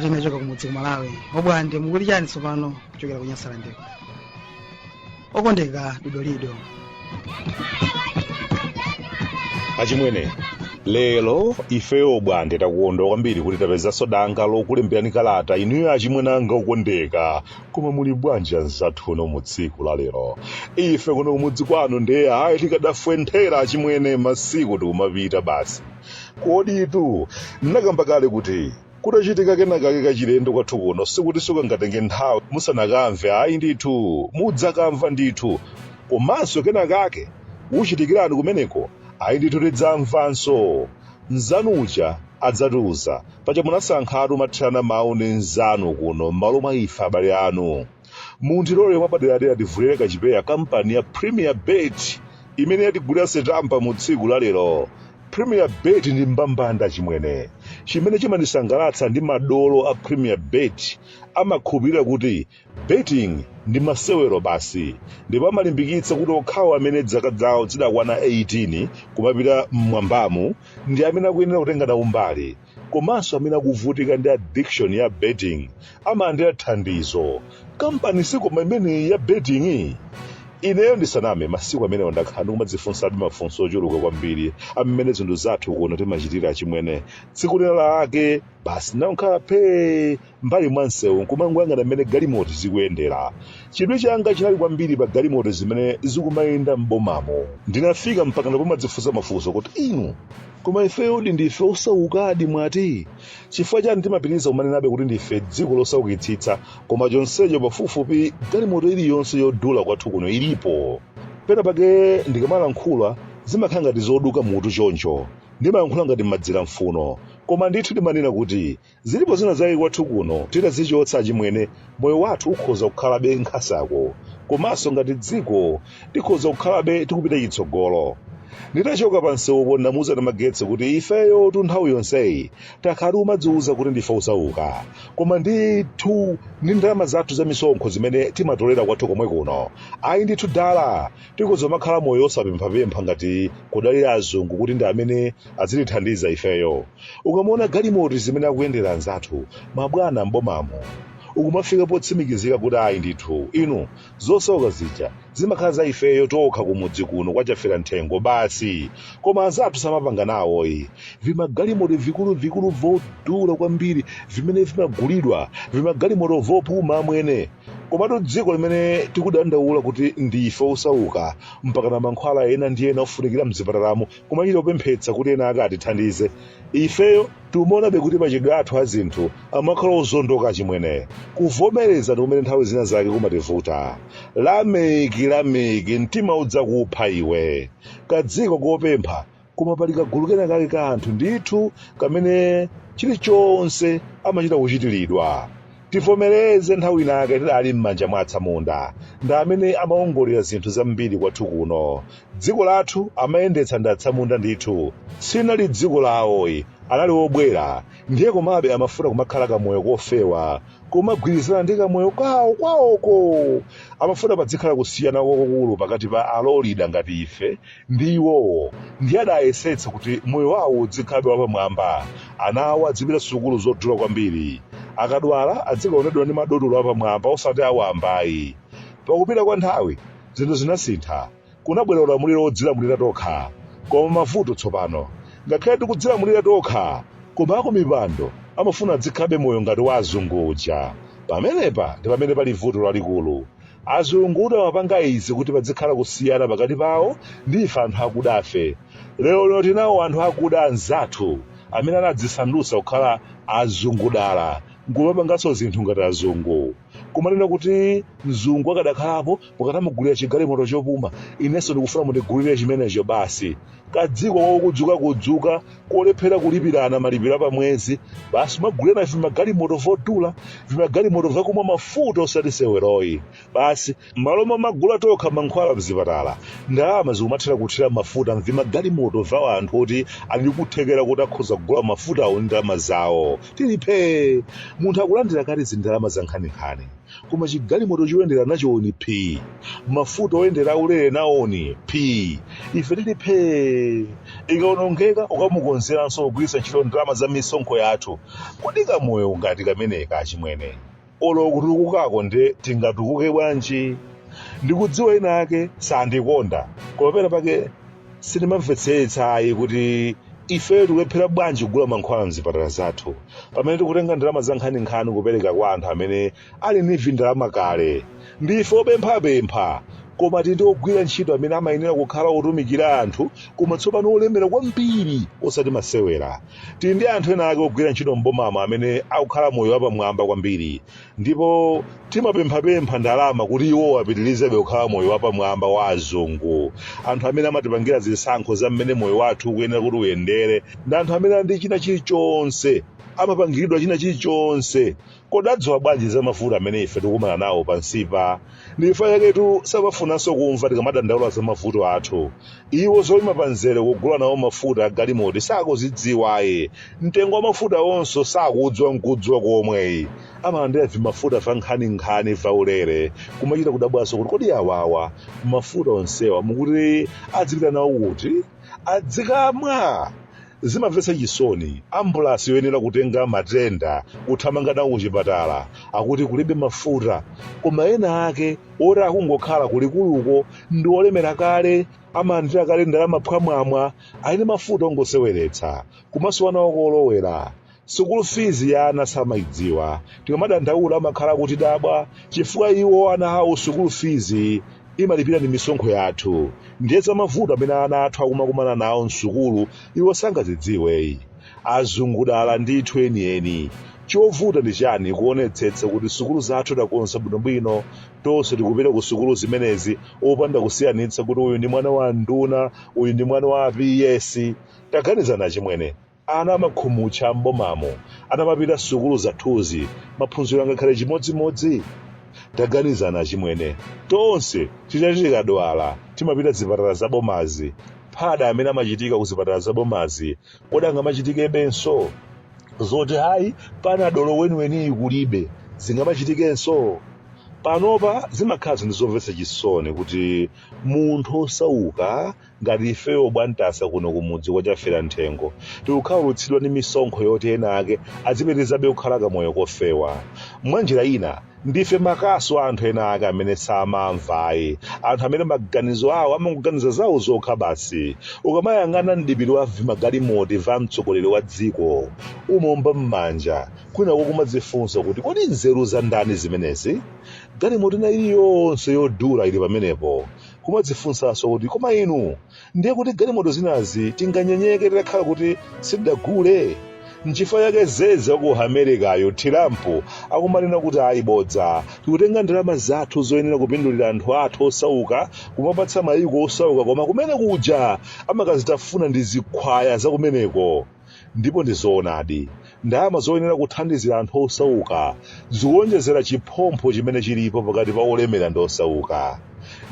Kalata inachoka kumudzi ku Malawi. Obwande, mukuti chani tsopano kuchokera ku Nyasalandeko? Okondeka Dodolido. Achimwene, lero ifeyo Obwande takondwa kwambiri kuti tapezanso danga lokulemberani kalata inuyo achimwene anga okondeka. Koma muli bwanji anzathuno mu tsiku la lero? Ife kuno kumudzi kwanu ndiye ayi, tikadafwenthera achimwene, masiku tikumapita basi. Koditu ndinakamba kale kuti kutachitika kenakake kachilendo kwathu kuno, sikuti sikangatenge nthawi musanakamve ayi ndithu, mudzakamva ndithu. Komanso kenakake kukuchitikirani kumeneko, ayi ndithu, tidzamvanso. Mnzanu uja adzatiuza. Paja munasankhatu kumathirana mawu ndi mnzanu kuno m'malo mwa ife abale anu. Mundilole mwapaderadera tivulire kachipeya kampani ya Premier Bet imene yatigulira sitampa mu tsiku la lero. Premier Bet ndi mbambanda chimwene. Chimene chimandisangalatsa ndi madolo a Premier Bet amakhulupirira kuti betting ndi masewero basi, ndipo amalimbikitsa kuti okhawo amene zaka zawo zidakwana 18 kumapita mmwambamu ndi amene akuyenera kutenga nawo mbali. Komanso amene akuvutika ndi addiction ya betting amalandira thandizo. Kampani sikoma imeneyi ya betting. Ineyo ndisaname, masiku amenewo ndakhala ndikumadzifunsabe mafunso ochuluka kwambiri am'mene zinthu zathu kuno timachitira achimwene. Tsiku lina lake basi ndinangokhala phee m'mbali mwa msewu nkumangoyang'ana mmene galimoto zikuyendera. Chidwi changa chinali kwambiri pa galimoto zimene zikumayenda m'bomamo. Ndinafika mpakana pomadzifunsa mafunso kuti, inu, koma ifeyodi ndife osaukadi mwati? Chifukwa chani timapitiriza kumanenabe kuti ndife dziko losaukitsitsa, koma chonsecho pafupifupi galimoto iliyonse yodula kwathu kuno ilipo? Pena pake ndikamalankhula zimakhala ngati zoduka mutu choncho. Ndimayankhula ngati madzira mfuno. Koma ndithu ndimanena kuti zilipo zina zake kwathu kuno titazichotsa achimwene, moyo wathu ukhoza kukhalabe nkhasako, komanso ngati dziko tikhoza kukhalabe tikupita chitsogolo. Nditachoka pa msewupo ndinamuuza Namagetsi kuti ifeyotu nthawi yonseyi takhala tikumadziuza kuti ndife osauka, koma ndithu ndi ndalama zathu za misonkho zimene timatolera kwathu komwe kuno, ayi ndithu dala tikhoza kumakhala moyo osapemphapempha ngati kudalira azungu kuti ndi amene azitithandiza ifeyo. Ukamaona galimoti zimene akuyendera anzathu, mabwana m'bomamo, ukumafika potsimikizika kuti ayi ndithu, inu, zosauka zija zimakhala za ifeyo tokha kumudzi kuno kwa Chafera Nthengo basi, koma anzathu samapanga nawoyi. Vimagalimoti vikuluvikulu vodula kwambiri vimene vimagulidwa, vimagalimoto vopuma amwene. Komatu dziko limene tikudandaula kuti ndife osauka, mpakana mankhwala ena ndi ena ofunikira mzipatalamo kumachita kupemphetsa kuti ena ake atithandize, ifeyo timaonabe kuti machitidwe athu a zinthu amakhala ozondoka achimwene. Kuvomereza ndi kumene nthawi zina zake kumativuta. Lameki, Lameki, mtima udzakupha iwe. Kadziko kopempha, koma pali kagulu kena kake ka anthu ndithu kamene chilichonse amachita kuchitiridwa. Tivomereze, nthawi inake tidali m'manja mwa atsamunda, ndi amene amaongolera zinthu zambiri kwathu kuno. Dziko lathu amayendetsa ndi atsamunda ndithu. Silinali dziko lawoyi, anali obwera, ndiye komabe amafuna kumakhala kamoyo kofewa, kumagwirizana ndi kamoyo kawo kwawoko. Amafuna padzikhala kusiyana kwakukulu pakati pa alolida ngati ife ndi iwowo, ndiye adayesetsa kuti moyo wawo udzikhalabe wapamwamba, ana awo adzipita sukulu zodula kwambiri, akadwala adzikaonedwa ndi madotolo apamwamba osati awamba ayi. Pakupita kwa nthawi zinthu zinasintha, kunabwera ulamuliro wodzilamulira tokha. Koma mavuto tsopano, ngakhale tikudzilamulira tokha, koma akumipando amafuna adzikhalabe moyo ngati wa azungu uja. Pamenepa ndi pamene pali vuto lalikulu. Azungutu amapanga izi kuti padzikhala kusiyana pakati pawo ndi ife anthu akudafe. Lero lino tinawo anthu akuda anzathu amene anadzisandutsa kukhala azungu dala nkumapanganso zinthu ngati azungu. Kumanena kuti mzungu akadakhalapo mukanamugulira chigalimoto chopuma, inenso ndikufuna mundigulire chimenecho basi. Kadziko kokudzuka kudzuka kolephera kulipirana malipiro a pamwezi, basi kumagulirana vimagalimoto vodula, vimagalimoto vakumwa mafuta osati seweroyi. Basi m'malo momagula tokha mankhwala mzipatala, ndalama zikumathera kuthira mafuta mvimagalimoto va anthu oti ali ndi kuthekera kuti akhoza kugula mafutawo ndi ndalama zawo. Tili phee! Munthu akulandira kale zindalama za nkhaninkhani, koma chigalimoto choyendera nachoni phii, mafuta oyendera aulere nawoni phii, ife tili phee. Ikaonongeka ukamukonzeranso kugwiritsa ntchito ndalama za misonkho yathu. Kodi kamoyo ngati kameneka achimwene, olo kutukukako nde tingatukuke bwanji? Ndikudziwa ena ake sandikonda, koma pena pake sindimamvetsetsa ayi kuti ifeyo tikulephera bwanji kugula mankhwala mzipatala zathu pamene tikutenga ndalama za nkhaninkhani kupereka kwa anthu amene ali ndi vindalama kale. Ndife opemphapempha, koma tili ndi ogwira ntchito amene amayenera kukhala otumikira anthu koma tsopano olemera kwambiri osati masewera. Tili ndi anthu ena ake ogwira ntchito m'bomamo amene akukhala moyo wapamwamba kwambiri ndipo timapemphapempha ndalama kuti iwo apitirizebe kukhala moyo wapamwamba wa azungu. Anthu amene amatipangira zisankho za mmene moyo wathu ukuyenera kuti uyendere ndi anthu amene ali ndi china chilichonse, amapangiridwa china chilichonse. Kodi adziwa bwanji za mavuto amene ife tikukumana nawo pansipa? Ndi chifukwa chaketu samafunanso kumva tikamadandaula za mavuto athu. Iwo zoima pamzere kugula nawo mafuta a galimoti sakuzidziwa ayi. Mtengo wa mafuta wonso sakuudziwa nkudziwa komwe. Amalandira vimafuta va nkhaninkhani vaulere, kumachita kudabwanso kuti kodi awawa mafuta onsewa mukuti adzipita nawo kuti? Adzikamwa? Zimamvetsa chisoni, ambulasi yoyenera kutenga matenda kuthamanga nawo kuchipatala akuti kulibe mafuta, koma ena ake oti akungokhala kulikuluko ndi olemera kale, amalandira kale ndalama phwamwamwa, ali ndi mafuta ongoseweretsa, kumasowa nawo kolowera. Sukulu fees ya ana samaidziwa. Tikamadandaula amakhala akutidabwa chifukwa iwo ana awo sukulu fees imalipira ndi misonkho yathu. Ndiye za mavuto amene ana athu akumakumana nawo msukulu iwo sangazidziwe. Azungu dala ndithu enieni. Chovuta ndi chani kuonetsetsa kuti sukulu zathu takonza bwinobwino, tonse tikupita ku sukulu zimenezi opanda kusiyanitsa kuti uyu ndi mwana wa nduna, uyu ndi mwana wa PS. Taganizani achimwene, Ana amakhumutcha a m'bomamo atamapita sukulu zathuzi maphunziro angakhale chimodzimodzi? Taganizani achimwene, tonse titati tikadwala timapita zipatala za bomazi, phada amene amachitika ku zipatala za bomazi kodi angamachitikebenso? Zoti ayi panadolo weniweniyi kulibe zingamachitikenso? Panopa zimakhala zinthu zomvetsa chisoni kuti munthu osauka Ngati ifeyo Bwantasa kuno kumudzi kwa Chafera-nthengo tikukhaulutsidwa ndi misonkho yoti ena ake adzipitirizabe kukhala kamoyo kofewa. Mwanjira ina, ndife makasu a anthu ena ake amene samamva ayi, anthu amene maganizo awo amangoganiza zawo zokha basi. Ukamayang'ana mdipiti wa vimagalimoti va mtsogoleri wa dziko, umaomba m'manja, kwinaku kumadzifunsa kuti kodi nzeru za ndani zimenezi? Galimoto ina iliyonse yodula ili pamenepo. Kumadzifunsanso kuti koma inu ndiye kuti galimoto zinazi tinganyenyeke titakhala kuti sitidagule? Nchifukwa chake zeze wa ku Amerikayo Thirampu akumanena kuti ayi bodza, tikutenga ndalama zathu zoyenera kupindulira anthu athu osauka kumapatsa mayiko osauka koma kumene kuja amakazitafuna ndi zikhwaya za kumeneko. Ndipo ndi zoonadi, ndalama zoyenera kuthandizira anthu osauka zikuonjezera chiphompho chimene chilipo pakati pa olemera ndi osauka.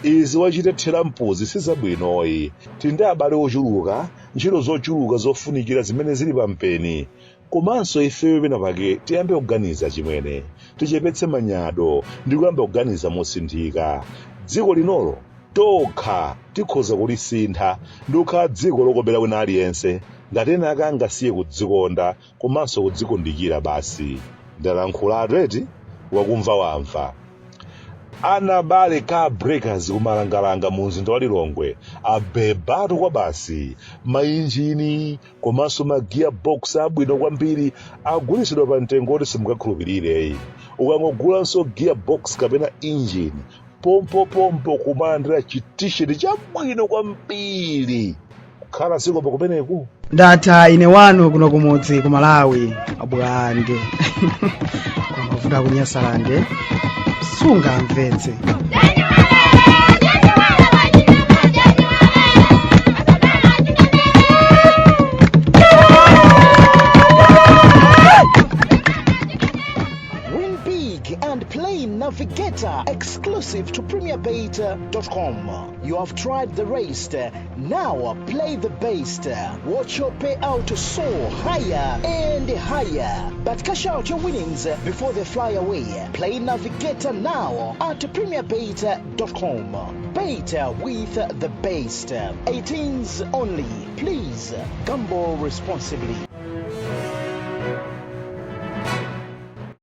Izi wachita Thirampuzi sizabwinoyi. Tili ndi abale ochuluka, ntchito zochuluka zofunikira zimene zili pampeni. Komanso ifeyo penapake tiyambe kuganiza achimwene, tichepetse manyado ndi kuyamba kuganiza mosinthika. Dziko linolo tokha tikhoza kulisintha ndi kukhala dziko lokomera wina aliyense ngati ena ake angasiye kudzikonda komanso kudzikundikira basi. Ndalankhulatu eti? Wakumva wamva. Anabale Car Breakers ku Malangalanga mu mzinda wa Lilongwe abebatu kwabasi. Mainjini komanso ma gear box abwino kwambiri agulitsidwa pa mtengo woti simungakhulupirire. Ukangogulanso gear box kapena engine pompopompo kumalandira chi t-shirt chabwino kwambiri. Kukhala sikopo kumeneku. Ndatha ine wanu kuno kumudzi ku Malawi abwande mavuto akunyasalande sungamvetse. Win big and play Navigator exclusive to PremierBet.com. You have tried the rest. Now play the best. Watch your payout soar higher and higher. But cash out your winnings before they fly away. Play Navigator now at premierbet.com. Bet with the best. 18s only. Please gamble responsibly.